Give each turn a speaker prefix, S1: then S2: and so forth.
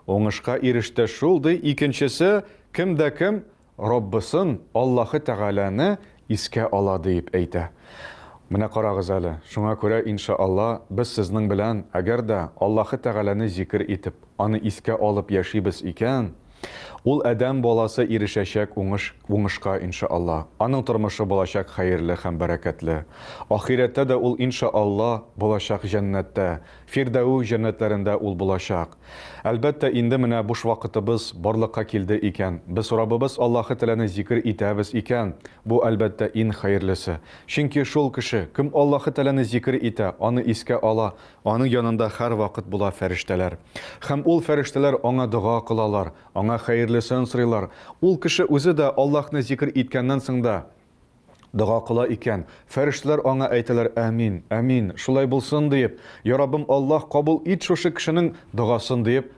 S1: Уңышка иреште шул, ди, икенчесе, кем дә кем Раббысын, Аллаһы Тәгаләне искә ала, диеп әйтә. Менә карагыз әле, шуңа күрә, инша Алла, без сезнең белән, әгәр дә Аллаһы Тәгаләне зикер итеп, Аны искә алып яшибез икән, ул адәм баласы ирешәчәк уңыш, уңышка, инша Алла. Аның тормышы булачак хәерле һәм бәрәкәтле. Ахирәттә дә ул, инша Алла, булачак җәннәттә. Фирдәү җәннәтләрендә ул булачак. Әлбәттә, инде менә буш вакытыбыз барлыкка килде икән, без Раббыбыз Аллаһы Тәгаләне зикер итәбез икән, бу, әлбәттә, ин хәерлесе. Чөнки шул кеше, кем Аллаһы Тәгаләне зикер итә, Аны искә ала, аның янында һәрвакыт була фәрештәләр. Һәм ул фәрештәләр аңа дога кылалар, аңа хәерлесен сорыйлар. Ул кеше үзе дә Аллаһны зикер иткәннән соң да, дога кыла икән, фәрештәләр аңа әйтәләр, Әмин, әмин, шулай булсын, диеп, Я Раббым Аллаһ, кабул ит шушы кешенең догасын, диеп.